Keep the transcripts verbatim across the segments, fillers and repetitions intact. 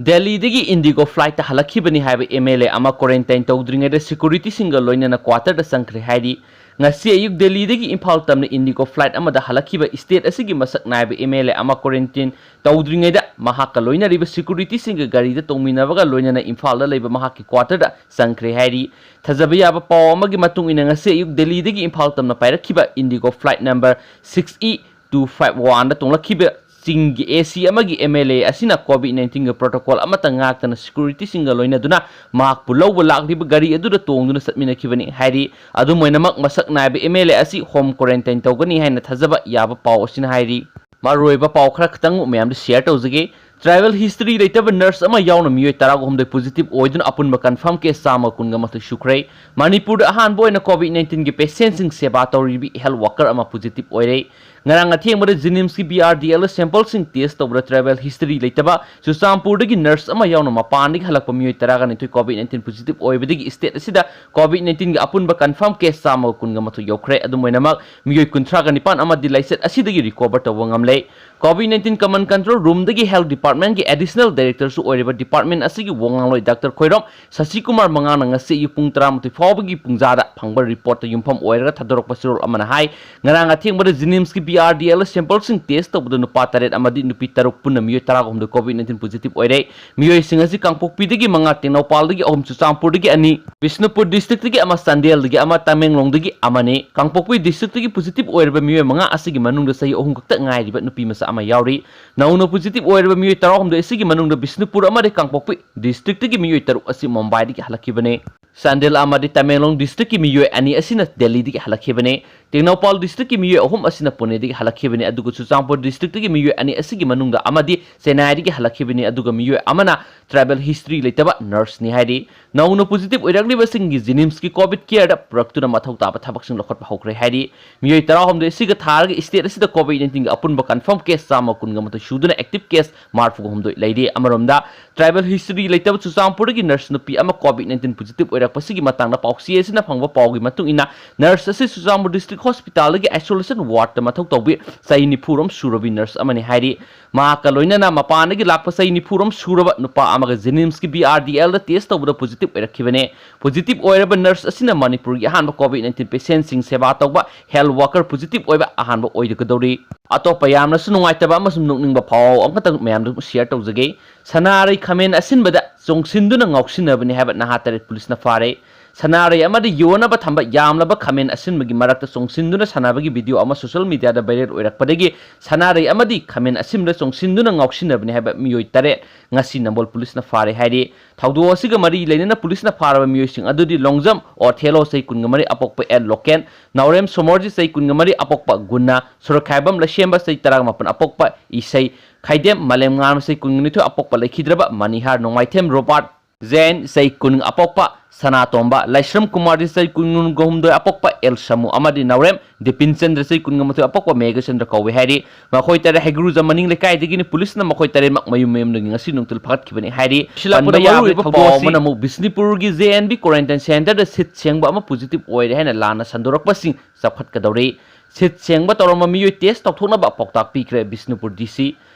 ꯗꯦꯜꯂꯤꯗꯒꯤ ꯏꯟꯗꯤꯒꯣ ꯐ꯭ꯂꯥꯏꯠꯇ ꯍꯜꯂꯛꯈꯤꯕꯅꯤ ꯍꯥꯏꯕ ꯑꯦꯝ ꯑꯦꯜ ꯑꯦ ꯑꯃ ꯀ꯭ꯋꯥꯔꯦꯟꯇꯥꯏꯟ ꯇꯧꯗ꯭ꯔꯤꯉꯩꯗ ꯁꯦꯀ꯭ꯌꯨꯔꯤꯇꯤꯁꯤꯡꯒ ꯂꯣꯏꯅꯅ ꯀ꯭ꯋꯥꯇꯔꯗ ꯆꯪꯈ꯭ꯔꯦ ꯍꯥꯏꯔꯤ꯫ ꯉꯁꯤ ꯑꯌꯨꯛ ꯗꯦꯜꯂꯤꯗꯒꯤ ꯏꯝꯐꯥꯜ ꯇꯝꯅ ꯏꯟꯗꯤꯒꯣ ꯐ꯭ꯂꯥꯏꯠ ꯑꯃꯗ ꯍꯜꯂꯛꯈꯤꯕ ꯁ꯭ꯇꯦꯠ ꯑꯁꯤꯒꯤ ꯃꯁꯛ ꯅꯥꯏꯕ ꯑꯦꯝ ꯑꯦꯜ ꯑꯦ ꯑꯃ ꯀ꯭ꯋꯥꯔꯦꯟꯇꯤꯟ ꯇꯧꯗ꯭ꯔꯤꯉꯩꯗ ꯃꯍꯥꯛꯀ ꯂꯣꯏꯅꯔꯤꯕ ꯁꯦꯀ꯭ꯌꯨꯔꯤꯇꯤꯁꯤꯡꯒ ꯒꯥꯔꯤꯗ ꯇꯣꯡꯃꯤꯟꯅꯕꯒ ꯂꯣꯏꯅꯅ ꯏꯝꯐꯥꯜꯗ ꯂꯩꯕ ꯃꯍꯥꯛꯀꯤ ꯀ꯭ꯋꯥꯇꯔꯗ ꯆꯪꯈ꯭ꯔꯦ ꯍꯥꯏꯔꯤ꯫ ꯊꯥꯖꯕ ꯌꯥꯕ ꯄꯥꯎ ꯑꯃꯒꯤ ꯃꯇꯨꯡ ꯏꯟꯅ ꯉꯁꯤ ꯑꯌꯨꯛ ꯗꯦꯜꯂꯤꯗꯒꯤ ꯏꯝꯐꯥꯜ ꯇꯝꯅ ꯄꯥꯏꯔꯛꯈꯤꯕ IndiGo flight number six E two five ꯋꯥꯟꯗ ꯇꯣꯡꯂꯛꯈꯤꯕ ꯆꯤꯡꯒꯤ ꯑꯦ ꯁꯤ ꯑꯃꯒꯤ ꯑꯦꯝ ꯑꯦꯜ ꯑꯦ ꯑꯁꯤꯅ ꯀꯣꯚꯤꯗ ꯅꯥꯏꯟꯇꯤꯟꯒꯤ ꯄ꯭ꯔꯣꯇꯣꯀꯣꯜ ꯑꯃꯠꯇ ꯉꯥꯛꯇꯅ ꯁꯦꯀ꯭ꯌꯨꯔꯤꯇꯤꯁꯤꯡꯒ ꯂꯣꯏꯅꯗꯨꯅ ꯃꯍꯥꯛꯄꯨ ꯂꯧꯕ ꯂꯥꯛꯂꯤꯕ ꯒꯥꯔꯤ ꯑꯗꯨꯗ ꯇꯣꯡꯗꯨꯅ ꯆꯠꯃꯤꯟꯅꯈꯤꯕꯅꯤ ꯍꯥꯏꯔꯤ꯫ ꯑꯗꯨꯝ ꯑꯣꯏꯅꯃꯛ, ꯃꯁꯛ ꯅꯥꯏꯕ ꯑꯦꯝ ꯑꯦꯜ ꯑꯦ ꯑꯁꯤ ꯍꯣꯝ ꯀ꯭ꯋꯥꯔꯦꯟꯇꯥꯏꯟ ꯇꯧꯒꯅꯤ ꯍꯥꯏꯅ ꯊꯥꯖꯕ ꯌꯥꯕ ꯄꯥꯎ ꯑꯁꯤꯅ ꯍꯥꯏꯔꯤ꯫ ꯃꯔꯨꯑꯣꯏꯕ ꯄꯥꯎ ꯈꯔ ꯈꯛꯇꯪ ꯃꯌꯥꯝꯗ ꯁꯤꯌꯔ ꯇꯧꯖꯒꯦ꯫ ꯇ꯭ꯔꯥꯏꯕꯦꯜ ꯍꯤꯁꯇ꯭ꯔꯤ ꯂꯩꯇꯕ ꯅꯔꯁ ꯑꯃ ꯌꯥꯎꯅ ꯃꯤꯑꯣꯏ ꯇꯔꯥꯍꯨꯝꯗꯣꯏ ꯄꯣꯖꯤꯇꯤꯚ ꯑꯣꯏꯗꯨꯅ ꯑꯄꯨꯟꯕ ꯀꯟꯐꯥꯔꯝ ꯀꯦꯁ ꯆꯥꯝꯃ ꯀꯨꯟꯒ ꯃꯥꯊꯣꯏ ꯁꯨꯈ꯭ꯔꯦ꯫ ꯃꯅꯤꯄꯨꯔꯗ ꯑꯍꯥꯟꯕ ꯑꯣꯏꯅ ꯀꯣꯚꯤꯗ ꯅꯥꯏꯟꯇꯤꯟꯒꯤ ꯄꯦꯁꯦꯟꯁꯤꯡ ꯁꯦꯕꯥ ꯇꯧꯔꯤꯕꯤ ꯍꯦꯜꯊ ꯋꯥꯀꯔ ꯑꯃ ꯄꯣꯖꯤꯇꯤꯚ ꯑꯣꯏꯔꯦ꯫ ꯉꯔꯥꯡ ꯑꯊꯦꯡꯕꯗ ꯖꯤꯅꯤꯝꯁꯀꯤ ꯕꯤ ꯑꯥꯔ ꯗꯤ ꯑꯦꯜ ꯁꯦꯝꯄꯜꯁꯤꯡ ꯇꯦꯁ ꯇꯧꯕꯗ ꯇ꯭ꯔꯥꯏꯕꯦꯜ ꯍꯤꯁꯇ꯭ꯔꯤ ꯂꯩꯇꯕ ꯆꯨꯔꯆꯥꯟꯄꯨꯔꯗꯒꯤ ꯅꯔꯁ ꯑꯃ ꯌꯥꯎꯅ ꯃꯄꯥꯟꯗꯒꯤ ꯍꯜꯂꯛꯄ ꯃꯤꯑꯣꯏ ꯇꯔꯥꯒ ꯅꯤꯊꯣꯏ ꯀꯣꯚꯤꯗ ꯅꯥꯏꯟꯇꯤꯟ ꯄꯣꯖꯤꯇꯤꯚ ꯑꯣꯏꯕꯗꯒꯤ ꯁ꯭ꯇꯦꯠ ꯑꯁꯤꯗ ꯀꯣꯚꯤꯗ ꯅꯥꯏꯟꯇꯤꯟꯒꯤ ꯑꯄꯨꯟꯕ ꯀꯟꯐꯥꯔꯝ ꯀꯦꯁ ꯆꯥꯝꯃꯒ ꯀꯨꯟꯒ ꯃꯥꯊꯣꯏ ꯌꯧꯈ꯭ꯔꯦ꯫ ꯑꯗꯨꯝ ꯑꯣꯏꯅꯃꯛ, ꯃꯤꯑꯣꯏ ꯀꯨꯟꯊ꯭ꯔꯥꯒ ꯅꯤꯄꯥꯟ ꯑꯃꯗꯤ ꯂꯥꯏꯆꯠ ꯑꯁꯤꯗꯒꯤ ꯔꯤꯀꯣꯚꯔ ꯇꯧꯕ ꯉꯝꯂꯦ꯫ ꯀꯣꯚꯤꯗ ꯅꯥꯏꯟꯇꯤꯟ ꯀꯃꯟ ꯀꯟꯇ꯭ꯔꯣꯜ ꯔꯨꯝꯗꯒꯤ ꯍꯦꯜꯊ ꯗꯤꯄꯥꯔꯠꯃꯦꯟꯒꯤ ꯑꯦꯗꯤꯁꯅꯦꯜ ꯗꯥꯏꯔꯦꯛꯇꯔꯁꯨ ꯑꯣꯏꯔꯤꯕ ꯗꯤꯄꯥꯔꯠꯃꯦꯟ ꯑꯁꯤꯒꯤ ꯋꯥ ꯉꯥꯡꯂꯣꯏ ꯗꯥꯛꯇꯔ ꯈꯣꯏꯔꯣꯝ ꯁꯁꯤꯀꯨꯃꯥꯔ ꯃꯉꯥꯅ ꯉꯁꯤ ꯑꯌꯨꯛ ꯄꯨꯡ ꯇꯔꯥꯃꯥꯊꯣꯏ ꯐꯥꯎꯕꯒꯤ ꯄꯨꯡꯖꯥꯗ ꯐꯪꯕ ꯔꯤꯄꯣꯔꯠꯇ ꯌꯨꯝꯐꯝ ꯑꯣꯏꯔꯒ ꯊꯥꯗꯣꯔꯛꯄ ꯆꯦꯔꯣꯜ ꯑꯃꯅ ꯍꯥꯏ, ꯉꯔꯥꯡ ꯑꯊꯦꯡꯕꯗ ꯖꯤꯅꯤꯝꯁꯀꯤ ꯕꯤ ꯑꯥꯔ ꯗꯤ ꯑꯦꯜ ꯁꯦꯝꯄꯜꯁꯤꯡ ꯇꯦꯁ ꯇꯧꯕꯗ ꯅꯨꯄꯥ ꯇꯔꯦꯠ ꯑꯃꯗꯤ ꯅꯨꯄꯤ ꯇꯔꯨꯛ ꯄꯨꯟꯅ ꯃꯤꯑꯣꯏ ꯇꯔꯥꯍꯨꯝꯗꯣꯏ ꯀꯣꯚꯤꯗ ꯅꯥꯏꯟꯇꯤꯟ ꯄꯣꯖꯤꯇꯤꯚ ꯑꯣꯏꯔꯦ꯫ ꯃꯤꯑꯣꯏꯁꯤꯡ ꯑꯁꯤ ꯀꯥꯡꯄꯣꯛꯄꯤꯗꯒꯤ ꯃꯉꯥ, ꯇꯦꯡꯅꯧꯄꯥꯜꯗꯒꯤ ꯑꯍꯨꯝ, ꯆꯨꯔꯆꯥꯟꯄꯨꯔꯗꯒꯤ ꯑꯅꯤ, ꯕꯤꯁꯅꯨꯄꯨꯔ ꯗꯤꯁꯇ꯭ꯔꯤꯛꯇꯒꯤ ꯑꯃ, ꯆꯥꯟꯗꯦꯜꯗꯒꯤ ꯑꯃ, ꯇꯃꯦꯡꯂꯣꯡꯗꯒꯤ ꯑꯃꯅꯤ꯫ ꯀꯥꯡꯄꯣꯛꯄꯤ ꯗꯤꯁꯇ꯭ꯔꯤꯛꯇꯒꯤ ꯄꯣꯖꯤꯇꯤꯚ ꯑꯣꯏꯔꯕ ꯃꯤꯑꯣꯏ ꯃꯉꯥ ꯑꯁꯤꯒꯤ ꯃꯅꯨꯡꯗ ꯆꯍꯤ ꯑꯍꯨꯝ ꯈꯛꯇ ꯉꯥꯏꯔꯤꯕ ꯅꯨꯄꯤ ꯃꯆꯥ ꯑꯃ ꯌꯥꯎꯔꯤ꯫ ꯅꯧꯅ ꯄꯣꯖꯤꯇꯤꯚ ꯑꯣꯏꯔꯕ ꯃꯤꯑꯣꯏ ꯇꯔꯥꯍꯨꯝꯗꯣꯏ ꯑꯁꯤꯒꯤ ꯃꯅꯨꯡꯗ ꯕꯤꯁꯅꯨꯄꯨꯔ ꯑꯃꯗꯤ ꯀꯥꯡꯄꯣꯛꯄꯤ ꯗꯤꯁꯇ꯭ꯔꯤꯛꯇꯒꯤ ꯃꯤꯑꯣꯏ ꯇꯔꯨꯛ ꯑꯁꯤ ꯃꯨꯝꯕꯥꯏꯗꯒꯤ ꯍꯜꯂꯛꯈꯤꯕꯅꯤ꯫ ꯆꯥꯟꯗꯦꯜ ꯑꯃꯗꯤ ꯇꯃꯦꯡꯂꯣꯡ ꯗꯤꯁꯇ꯭ꯔꯤꯛꯀꯤ ꯃꯤꯑꯣꯏ ꯑꯅꯤ ꯑꯁꯤꯅ ꯗꯦꯜꯂꯤꯗꯒꯤ ꯍꯜꯂꯛꯈꯤꯕꯅꯤ꯫ ꯇꯦꯡꯅꯧꯄꯥꯜ ꯗꯤꯁꯇ꯭ꯔꯤꯛꯀꯤ ꯃꯤꯑꯣꯏ ꯑꯍꯨꯝ ꯑꯁꯤꯅ ꯄꯨꯅꯦꯗꯒꯤ ꯍꯜꯂꯛꯈꯤꯕꯅꯤ, ꯑꯗꯨꯒ ꯆꯨꯔꯆꯥꯟꯄꯨꯔ ꯗꯤꯁꯇ꯭ꯔꯤꯛꯇꯒꯤ ꯃꯤꯑꯣꯏ ꯑꯅꯤ ꯑꯁꯤꯒꯤ ꯃꯅꯨꯡꯗ ꯑꯃꯗꯤ ꯆꯦꯟꯅꯥꯏꯗꯒꯤ ꯍꯜꯂꯛꯈꯤꯕꯅꯤ, ꯑꯗꯨꯒ ꯃꯤꯑꯣꯏ ꯑꯃꯅ ꯇ꯭ꯔꯥꯏꯕꯦꯜ ꯍꯤꯁꯇ꯭ꯔꯤ ꯂꯩꯇꯕ ꯅꯔꯁꯅꯤ ꯍꯥꯏꯔꯤ꯫ ꯅꯧꯅ ꯄꯣꯖꯤꯇꯤꯚ ꯑꯣꯏꯔꯛꯂꯤꯕꯁꯤꯡꯒꯤ ꯖꯤꯅꯤꯝꯁꯀꯤ ꯀꯣꯚꯤꯗ ꯀꯦꯌꯔꯗ ꯄꯨꯔꯛꯇꯨꯅ ꯃꯊꯧ ꯇꯥꯕ ꯊꯕꯛꯁꯤꯡ ꯂꯧꯈꯠꯄ ꯍꯧꯈ꯭ꯔꯦ ꯍꯥꯏꯔꯤ꯫ ꯃꯤꯑꯣꯏ ꯇꯔꯥꯍꯨꯝꯗꯣꯏ ꯑꯁꯤꯒ ꯊꯥꯔꯒ ꯁ꯭ꯇꯦꯠ ꯑꯁꯤꯗ ꯀꯣꯚꯤꯗ ꯅꯥꯏꯟꯇꯤꯟꯒꯤ ꯑꯄꯨꯟꯕ ꯀꯟꯐꯥꯔꯝ ꯀꯦꯁ ꯆꯥꯝꯃ ꯀꯨꯟꯒ ꯃꯥꯊꯣꯏ ꯁꯨꯗꯨꯅ ꯑꯦꯛꯇꯤꯚ ꯀꯦꯁ ꯃꯔꯤꯐꯨꯒ ꯍꯨꯝꯗꯣꯏ ꯂꯩꯔꯤ꯫ ꯑꯃꯔꯣꯝꯗ, ꯇ꯭ꯔꯥꯏꯕꯦꯜ ꯍꯤꯁꯇ꯭ꯔꯤ ꯂꯩꯇꯕ ꯆꯨꯔꯆꯥꯟꯄꯨꯔꯗꯒꯤ ꯅꯔꯁ ꯅꯨꯄꯤ ꯑꯃ ꯀꯣꯚꯤꯗ ꯅꯥꯏꯟꯇꯤꯟ ꯄꯣꯖꯤꯇꯤꯚ ꯑꯣꯏꯔꯛꯄꯁꯤꯒꯤ ꯃꯇꯥꯡꯗ ꯄꯥꯎꯆꯦ ꯑꯁꯤꯅ ꯐꯪꯕ ꯄꯥꯎꯒꯤ ꯃꯇꯨꯡ ꯏꯟꯅ, ꯅꯔꯁ ꯑꯁꯤ ꯆꯨꯔꯆꯥꯟꯄꯨꯔ ꯗꯤꯁꯇ꯭ꯔꯤꯛ ꯍꯣꯁꯄꯤꯇꯥꯜꯗꯒꯤ ꯑꯥꯏꯁꯣꯂꯦꯁꯟ ꯋꯥꯔꯗꯇ ꯃꯊꯧ ꯇꯧꯕꯤ ꯆꯍꯤ ꯅꯤꯐꯨ ꯔꯣꯝ ꯁꯨꯔꯕꯤ ꯅꯔꯁ ꯑꯃꯅꯤ ꯍꯥꯏꯔꯤ꯫ ꯃꯍꯥꯛꯀ ꯂꯣꯏꯅꯅ ꯃꯄꯥꯟꯗꯒꯤ ꯂꯥꯛꯄ ꯆꯍꯤ ꯅꯤꯐꯨ ꯔꯣꯝ ꯁꯨꯔꯕ ꯅꯨꯄꯥ ꯑꯃꯒ ꯖꯦꯅꯤꯝꯁꯀꯤ ꯕꯤ ꯑꯥꯔ ꯗꯤ ꯑꯦꯜꯗ ꯇꯦꯁ ꯇꯧꯕꯗ ꯄꯣꯖꯤꯇꯤꯚ ꯑꯣꯏꯔꯛꯈꯤꯕꯅꯦ꯫ ꯄꯣꯖꯤꯇꯤꯚ ꯑꯣꯏꯔꯕ ꯅꯔꯁ ꯑꯁꯤꯅ ꯃꯅꯤꯄꯨꯔꯒꯤ ꯑꯍꯥꯟꯕ ꯀꯣꯚꯤꯗ ꯅꯥꯏꯟꯇꯤꯟ ꯄꯦꯁꯦꯟꯁꯤꯡ ꯁꯦꯕꯥ ꯇꯧꯕ ꯍꯦꯜꯊ ꯋꯥꯔꯀꯔ ꯄꯣꯖꯤꯇꯤꯚ ꯑꯣꯏꯕ ꯑꯍꯥꯟꯕ ꯑꯣꯏꯒꯗꯧꯔꯤ꯫ ꯑꯇꯣꯞꯄ ꯌꯥꯝꯅꯁꯨ ꯅꯨꯡꯉꯥꯏꯇꯕ ꯑꯃꯁꯨꯡ ꯅꯣꯛꯅꯤꯡꯕ ꯄꯥꯎ ꯑꯃꯈꯛꯇꯪ ꯃꯌꯥꯝꯗ ꯁꯤꯌꯔ ꯇꯧꯖꯒꯦ꯫ ꯁꯅꯥꯔꯩ ꯈꯥꯃꯦꯟ ꯑꯁꯤꯟꯕꯗ ꯆꯣꯡꯁꯤꯟꯗꯨꯅ ꯉꯥꯎꯁꯤꯟꯅꯕꯅꯤ ꯍꯥꯏꯕ ꯅꯍꯥ ꯇꯔꯦꯠ ꯄꯨꯂꯤꯁꯅ ꯐꯥꯔꯦ꯫ ꯁꯅꯥꯔꯩ ꯑꯃꯗ ꯌꯣꯟꯅꯕ ꯊꯝꯕ ꯌꯥꯝꯂꯕ ꯈꯥꯃꯦꯟ ꯑꯁꯤꯟꯕꯒꯤ ꯃꯔꯛꯇ ꯆꯣꯡꯁꯤꯟꯗꯨꯅ ꯁꯥꯟꯅꯕꯒꯤ ꯚꯤꯗꯤꯑꯣ ꯑꯃ ꯁꯣꯁꯤꯌꯦꯜ ꯃꯤꯗꯤꯌꯥꯗ ꯚꯥꯏꯔꯦꯜ ꯑꯣꯏꯔꯛꯄꯗꯒꯤ ꯁꯅꯥꯔꯩ ꯑꯃꯗꯤ ꯈꯥꯃꯦꯟ ꯑꯁꯤꯟꯕꯗ ꯆꯣꯡꯁꯤꯟꯗꯨꯅ ꯉꯥꯎꯁꯤꯟꯅꯕꯅꯤ ꯍꯥꯏꯕ ꯃꯤꯑꯣꯏ ꯇꯔꯦꯠ ꯉꯁꯤ ꯅꯝꯕꯣꯜ ꯄꯨꯂꯤꯁꯅ ꯐꯥꯔꯦ ꯍꯥꯏꯔꯤ꯫ ꯊꯧꯗꯣꯛ ꯑꯁꯤꯒ ꯃꯔꯤ ꯂꯩꯅꯅ ꯄꯨꯂꯤꯁꯅ ꯐꯥꯔꯕ ꯃꯤꯑꯣꯏꯁꯤꯡ ꯑꯗꯨꯗꯤ ꯂꯣꯡꯖꯝ ꯑꯣꯊꯦꯂꯣ ꯆꯍꯤ ꯀꯨꯟꯒ ꯃꯔꯤ ꯑꯄꯣꯛꯄ ꯑꯦꯜ ꯂꯣꯀꯦꯟ, ꯅꯥꯎꯔꯦꯝ ꯁꯣꯃꯣꯔꯖꯤ ꯆꯍꯤ ꯀꯨꯟꯒ ꯃꯔꯤ ꯑꯄꯣꯛꯄ ꯒꯨꯟꯅ, ꯁꯨꯔꯈꯥꯏꯕꯝ ꯂꯩꯁꯦꯝꯕ ꯆꯍꯤ ꯇꯔꯥꯃꯥꯄꯟ ꯑꯄꯣꯛꯄ ꯏꯁꯩ, ꯈꯥꯏꯗꯦꯝ ꯃꯥꯂꯦꯝꯉꯥꯟꯕ ꯆꯍꯤ ꯀꯨꯟꯅꯤꯊꯣꯏ ꯑꯄꯣꯛꯄ ꯂꯩꯈꯤꯗ꯭ꯔꯕ ꯃꯅꯤꯍꯥꯔ ꯅꯣꯡꯃꯥꯏꯊꯦꯝ ꯔꯣꯕꯥꯔꯠ, ꯖꯦꯟ ꯆꯍꯤ ꯀꯨꯟ ꯑꯄꯣꯛꯄ ꯁꯅꯥꯇꯣꯝꯕ, ꯂꯥꯏꯁ꯭ꯔꯝ ꯀꯨꯃꯥꯔꯖꯤ ꯆꯍꯤ ꯀꯨꯟꯍꯨꯝꯗꯣꯏ ꯑꯄꯣꯛꯄ ꯑꯦꯜ ꯁꯃꯨ ꯑꯃꯗꯤ ꯅꯥꯎꯔꯦꯝ ꯗꯤꯄꯤꯟ ꯆꯟꯗ꯭ꯔ ꯆꯍꯤ ꯀꯨꯟꯒ ꯃꯥꯊꯣꯏ ꯑꯄꯣꯛꯄ ꯃꯦꯘꯆꯟꯗ꯭ꯔ ꯀꯧꯏ ꯍꯥꯏꯔꯤ꯫ ꯃꯈꯣꯏ ꯇꯔꯦꯠ ꯍꯩꯒ꯭ꯔꯨꯖ ꯃꯅꯤꯡ ꯂꯩꯀꯥꯏꯗꯒꯤꯅꯤ꯫ ꯄꯨꯂꯤꯁꯅ ꯃꯈꯣꯏ ꯇꯔꯦꯠꯃꯛ ꯃꯌꯨꯝ ꯃꯌꯨꯝꯗꯒꯤ ꯉꯁꯤ ꯅꯨꯡꯊꯤꯜ ꯐꯥꯒꯠꯈꯤꯕꯅꯤ ꯍꯥꯏꯔꯤ꯫ ꯁꯤꯂꯥꯄꯨꯔꯗ ꯄꯟꯕ ꯌꯥꯕ ꯃꯔꯨꯑꯣꯏꯕ ꯊꯧꯗꯣꯛ ꯄꯥꯎ ꯑꯁꯤ ꯑꯃꯅ ꯑꯃꯨꯛ ꯕꯤꯁꯅꯨꯄꯨꯔꯒꯤ ꯖꯦ ꯑꯦꯟ ꯕꯤ ꯀ꯭ꯋꯥꯔꯦꯟꯇꯥꯏꯟ ꯁꯦꯟꯇꯔꯗ ꯁꯤꯠ ꯁꯦꯡꯕ ꯑꯃ ꯄꯣꯖꯤꯇꯤꯚ ꯑꯣꯏꯔꯦ ꯍꯥꯏꯅ ꯂꯥꯟꯅ ꯁꯟꯗꯣꯔꯛꯄꯁꯤꯡ ꯆꯥꯎꯈꯠꯀꯗꯧꯔꯤ꯫ ꯁꯤꯠ ꯁꯦꯡꯕ ꯇꯧꯔꯝꯕ ꯃꯤꯑꯣꯏ ꯇꯦꯁ ꯇꯧꯊꯣꯛꯅꯕ ꯄꯥꯎꯇꯥꯛ ꯄꯤꯈ꯭ꯔꯦ ꯕꯤꯁꯅꯨꯄꯨꯔ ꯗꯤ ꯁꯤ꯫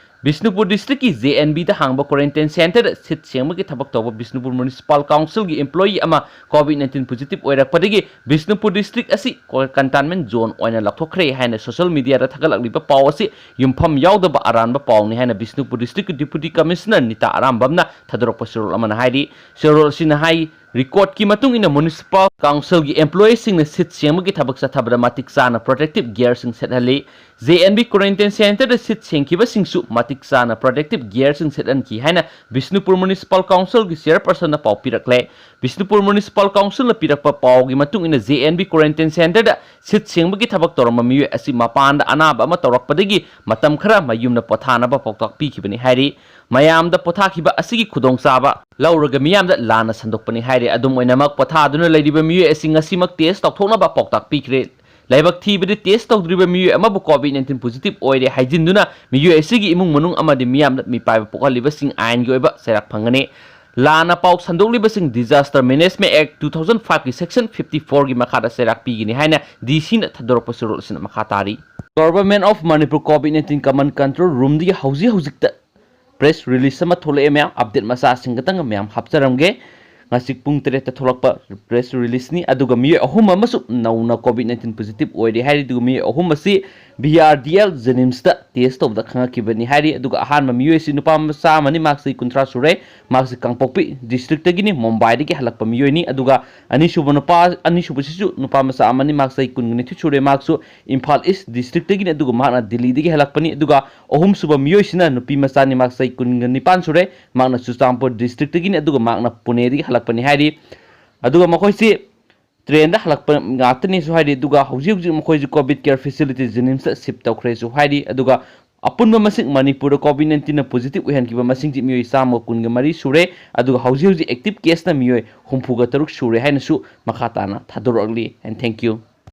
ꯕꯤꯁꯅꯨꯄꯨꯔ ꯗꯤꯁꯇ꯭ꯔꯤꯛꯀꯤ ꯖꯦ ꯑꯦꯟ ꯕꯤꯗ ꯍꯥꯡꯕ ꯀ꯭ꯋꯥꯔꯦꯟꯇꯥꯏꯟ ꯁꯦꯟꯇꯔꯗ ꯁꯤꯠ ꯁꯦꯡꯕꯒꯤ ꯊꯕꯛ ꯇꯧꯕ ꯕꯤꯁꯅꯨꯄꯨꯔ ꯃ꯭ꯌꯨꯅꯤꯁꯤꯄꯥꯜ ꯀꯥꯎꯟꯁꯤꯜꯒꯤ ꯏꯝꯄ꯭ꯂꯣꯌꯤ ꯑꯃ ꯀꯣꯚꯤꯗ ꯅꯥꯏꯟꯇꯤꯟ ꯄꯣꯖꯤꯇꯤꯚ ꯑꯣꯏꯔꯛꯄꯗꯒꯤ ꯕꯤꯁꯅꯨꯄꯨꯔ ꯗꯤꯁꯇ꯭ꯔꯤꯛ ꯑꯁꯤ ꯀꯟꯇꯥꯏꯟꯃꯦꯟ ꯖꯣꯟ ꯑꯣꯏꯅ ꯂꯥꯎꯊꯣꯛꯈ꯭ꯔꯦ ꯍꯥꯏꯅ ꯁꯣꯁꯤꯌꯦꯜ ꯃꯤꯗꯤꯌꯥꯗ ꯊꯥꯒꯠꯂꯛꯂꯤꯕ ꯄꯥꯎ ꯑꯁꯤ ꯌꯨꯝꯐꯝ ꯌꯥꯎꯗꯕ ꯑꯔꯥꯟꯕ ꯄꯥꯎꯅꯤ ꯍꯥꯏꯅ ꯕꯤꯁꯅꯨꯄꯨꯔ ꯗꯤꯁꯇ꯭ꯔꯤꯛꯀꯤ ꯗꯤꯄꯨꯇꯤ ꯀꯃꯤꯁꯅꯔ ꯅꯤꯇꯥ ꯑꯔꯥꯝꯕꯝꯅ ꯊꯥꯗꯣꯔꯛꯄ ꯆꯦꯔꯣꯜ ꯑꯃꯅ ꯍꯥꯏꯔꯤ꯫ ꯆꯦꯔꯣꯜ ꯑꯁꯤꯅ ꯍꯥꯏ, ꯔꯤꯀꯣꯔꯗꯀꯤ ꯃꯇꯨꯡ ꯏꯟꯅ ꯃ꯭ꯌꯨꯅꯤꯁꯤꯄꯥꯜ ꯀꯥꯎꯟꯁꯤꯜꯒꯤ ꯏꯝꯄ꯭ꯂꯣꯌꯤꯁꯤꯡꯅ ꯁꯤꯠ ꯁꯦꯡꯕꯒꯤ ꯊꯕꯛ ꯆꯠꯊꯕꯗ ꯃꯇꯤꯛ ꯆꯥꯅ ꯄ꯭ꯔꯣꯇꯦꯛꯇꯤꯚ ꯒꯤꯌꯔꯁꯤꯡ ꯁꯦꯠꯍꯜꯂꯤ꯫ ꯖꯦ ꯑꯦꯟ ꯕꯤ ꯀ꯭ꯋꯥꯔꯦꯟꯇꯥꯏꯟ ꯁꯦꯟꯇꯔꯗ ꯁꯤꯠ ꯁꯦꯡꯈꯤꯕꯁꯤꯡꯁꯨ ꯃꯇꯤꯛ ꯆꯥꯅ ꯄ꯭ꯔꯣꯇꯦꯛꯇꯤꯚ ꯒꯤꯌꯔꯁꯤꯡ ꯁꯦꯠꯍꯟꯈꯤ ꯍꯥꯏꯅ ꯕꯤꯁꯅꯨꯄꯨꯔ ꯃ꯭ꯌꯨꯅꯤꯁꯤꯄꯥꯜ ꯀꯥꯎꯟꯁꯤꯜꯒꯤ ꯆꯦꯌꯔꯄꯔꯁꯟꯅ ꯄꯥꯎ ꯄꯤꯔꯛꯂꯦ꯫ ꯕꯤꯁꯅꯨꯄꯨꯔ ꯃ꯭ꯌꯨꯅꯤꯁꯤꯄꯥꯜ ꯀꯥꯎꯟꯁꯤꯜꯅ ꯄꯤꯔꯛꯄ ꯄꯥꯎꯒꯤ ꯃꯇꯨꯡ ꯏꯟꯅ ꯖꯦ ꯑꯦꯟ ꯕꯤ ꯀ꯭ꯋꯥꯔꯦꯟꯇꯥꯏꯟ ꯁꯦꯟꯇꯔꯗ ꯁꯤꯠ ꯁꯦꯡꯕꯒꯤ ꯊꯕꯛ ꯇꯧꯔꯝꯕ ꯃꯤꯑꯣꯏ ꯑꯁꯤ ꯃꯄꯥꯟꯗ ꯑꯅꯥꯕ ꯑꯃ ꯇꯧꯔꯛꯄꯗꯒꯤ ꯃꯇꯝ ꯈꯔ ꯃꯌꯨꯝꯗ ꯄꯣꯊꯥꯅꯕ ꯄꯥꯎꯇꯥꯛ ꯄꯤꯈꯤꯕꯅꯤ ꯍꯥꯏꯔꯤ꯫ ꯃꯌꯥꯝꯗ ꯄꯣꯊꯥꯈꯤꯕ ꯑꯁꯤꯒꯤ ꯈꯨꯗꯣꯡꯆꯥꯕ ꯂꯧꯔꯒ ꯃꯤꯌꯥꯝꯗ ꯂꯥꯟꯅ ꯁꯟꯗꯣꯛꯄꯅꯤ ꯍꯥꯏꯔꯤ꯫ ꯑꯗꯨꯝ ꯑꯣꯏꯅꯃꯛ, ꯄꯣꯊꯥꯗꯨꯅ ꯂꯩꯔꯤꯕ ꯃꯤꯑꯣꯏ ꯑꯁꯤ ꯉꯁꯤꯃꯛ ꯇꯦꯁ ꯇꯧꯊꯣꯛꯅꯕ ꯄꯥꯎꯇꯥꯛ ꯄꯤꯈ꯭ꯔꯦ꯫ ꯂꯥꯏꯕꯛ ꯊꯤꯕꯗꯤ, ꯇꯦꯁ ꯇꯧꯗ꯭ꯔꯤꯕ ꯃꯤꯑꯣꯏ ꯑꯃꯕꯨ ꯀꯣꯚꯤꯗ ꯅꯥꯏꯟꯇꯤꯟ ꯄꯣꯖꯤꯇꯤꯚ ꯑꯣꯏꯔꯦ ꯍꯥꯏꯖꯤꯟꯗꯨꯅ ꯃꯤꯑꯣꯏ ꯑꯁꯤꯒꯤ ꯏꯃꯨꯡ ꯃꯅꯨꯡ ꯑꯃꯗꯤ ꯃꯤꯌꯥꯝꯗ ꯃꯤꯄꯥꯏꯕ ꯄꯣꯛꯍꯜꯂꯤꯕꯁꯤꯡ ꯑꯥꯏꯟꯒꯤ ꯑꯣꯏꯕ ꯆꯩꯔꯥꯛ ꯐꯪꯒꯅꯤ꯫ ꯂꯥꯟꯅ ꯄꯥꯎ ꯁꯟꯗꯣꯛꯂꯤꯕꯁꯤꯡ Disaster Management Act two thousand five ꯀꯤ Section fifty four ꯒꯤ ꯃꯈꯥꯗ ꯆꯩꯔꯥꯛ ꯄꯤꯒꯅꯤ ꯍꯥꯏꯅ D C ꯅ ꯊꯥꯗꯣꯔꯛꯄ ꯆꯦꯔꯣꯜ ꯑꯁꯤꯅ ꯃꯈꯥ ꯇꯥꯔꯤ꯫ Government of Manipur COVID nineteen Command Control Room ꯗꯒꯤ ꯍꯧꯖꯤꯛ ꯍꯧꯖꯤꯛꯇ press release ꯑꯃ ꯊꯣꯛꯂꯛꯑꯦ ꯃꯌꯥꯝ꯫ Update ꯃꯆꯥꯁꯤꯡ ꯈꯛꯇꯪ ꯃꯌꯥꯝ ꯍꯥꯞꯆꯔꯝꯒꯦ꯫ ꯉꯁꯤ ꯄꯨꯡ ꯇꯔꯦꯠꯇ ꯊꯣꯛꯂꯛꯄ press release ꯅꯤ꯫ ꯑꯗꯨꯒ ꯃꯤꯑꯣꯏ ꯑꯍꯨꯝ ꯑꯃꯁꯨ ꯅꯧꯅ COVID nineteen positive ꯑꯣꯏꯔꯦ ꯍꯥꯏꯔꯤ꯫ ꯑꯗꯨꯒ ꯃꯤꯑꯣꯏ ꯑꯍꯨꯝ ꯑꯁꯤ B R D L JNIMS ꯇ test ꯇꯧꯕꯗ ꯈꯪꯉꯛꯈꯤꯕꯅꯤ ꯍꯥꯏꯔꯤ꯫ ꯑꯗꯨꯒ ꯑꯍꯥꯟꯕ ꯃꯤꯑꯣꯏ ꯑꯁꯤ ꯅꯨꯄꯥ ꯃꯆꯥ ꯑꯃꯅꯤ, ꯃꯍꯥꯛ ꯆꯍꯤ ꯀꯨꯟꯊ꯭ꯔꯥ ꯁꯨꯔꯦ꯫ ꯃꯍꯥꯛꯁꯤ ꯀꯥꯡꯄꯣꯛꯄꯤ district ꯇꯒꯤꯅꯤ, ꯃꯨꯝꯕꯥꯏꯗꯒꯤ ꯍꯜꯂꯛꯄ ꯃꯤꯑꯣꯏꯅꯤ꯫ ꯑꯗꯨꯒ ꯑꯅꯤꯁꯨꯕ ꯅꯨꯄꯥ, ꯑꯅꯤꯁꯨꯕꯁꯤꯁꯨ ꯅꯨꯄꯥ ꯃꯆꯥ ꯑꯃꯅꯤ, ꯃꯍꯥꯛ ꯆꯍꯤ ꯀꯨꯟꯒ ꯅꯤꯊꯣꯏ ꯁꯨꯔꯦ꯫ ꯃꯍꯥꯛꯁꯨ ꯏꯝꯐꯥꯜ East district ꯇꯒꯤꯅꯤ, ꯑꯗꯨꯒ ꯃꯍꯥꯛꯅ ꯗꯤꯜꯂꯤꯗꯒꯤ ꯍꯜꯂꯛꯄꯅꯤ꯫ ꯑꯗꯨꯒ ꯑꯍꯨꯝꯁꯨꯕ ꯃꯤꯑꯣꯏꯁꯤꯅ ꯅꯨꯄꯤ ꯃꯆꯥꯅꯤ, ꯃꯍꯥꯛ ꯆꯍꯤ ꯀꯨꯟꯒ ꯅꯤꯄꯥꯟ ꯁꯨꯔꯦ꯫ ꯃꯍꯥꯛꯅ ꯆꯨꯔꯆꯥꯟꯄꯨꯔ district ꯇꯒꯤꯅꯤ, ꯑꯗꯨꯒ ꯃꯍꯥꯛꯅ ꯄꯨꯅꯦꯗꯒꯤ ꯍꯜꯂꯛꯄꯅꯤ ꯍꯥꯏꯔꯤ꯫ ꯑꯗꯨꯒ ꯃꯈꯣꯏꯁꯤ train ꯗ ꯍꯜꯂꯛꯄ ꯉꯥꯛꯇꯅꯤꯁꯨ ꯍꯥꯏꯔꯤ꯫ ꯑꯗꯨꯒ ꯍꯧꯖꯤꯛ ꯍꯧꯖꯤꯛ ꯃꯈꯣꯏꯁꯤ COVID care facility JNIMS ꯇ shift ꯇꯧꯈ꯭ꯔꯦꯁꯨ ꯍꯥꯏꯔꯤ꯫ ꯑꯗꯨꯒ ꯑꯄꯨꯟꯕ ꯃꯁꯤꯡ ꯃꯅꯤꯄꯨꯔꯗ COVID nineteen ꯅ positive ꯑꯣꯏꯍꯟꯈꯤꯕ ꯃꯁꯤꯡꯁꯤ ꯃꯤꯑꯣꯏ ꯆꯥꯝꯃ ꯀꯨꯟꯒ ꯃꯔꯤ ꯁꯨꯔꯦ꯫ ꯑꯗꯨꯒ ꯍꯧꯖꯤꯛ ꯍꯧꯖꯤꯛ active case ꯅ ꯃꯤꯑꯣꯏ ꯍꯨꯝꯐꯨꯒ ꯇꯔꯨꯛ ꯁꯨꯔꯦ ꯍꯥꯏꯅꯁꯨ ꯃꯈꯥ ꯇꯥꯅ ꯊꯥꯗꯣꯔꯛꯂꯤ꯫ And thank you꯫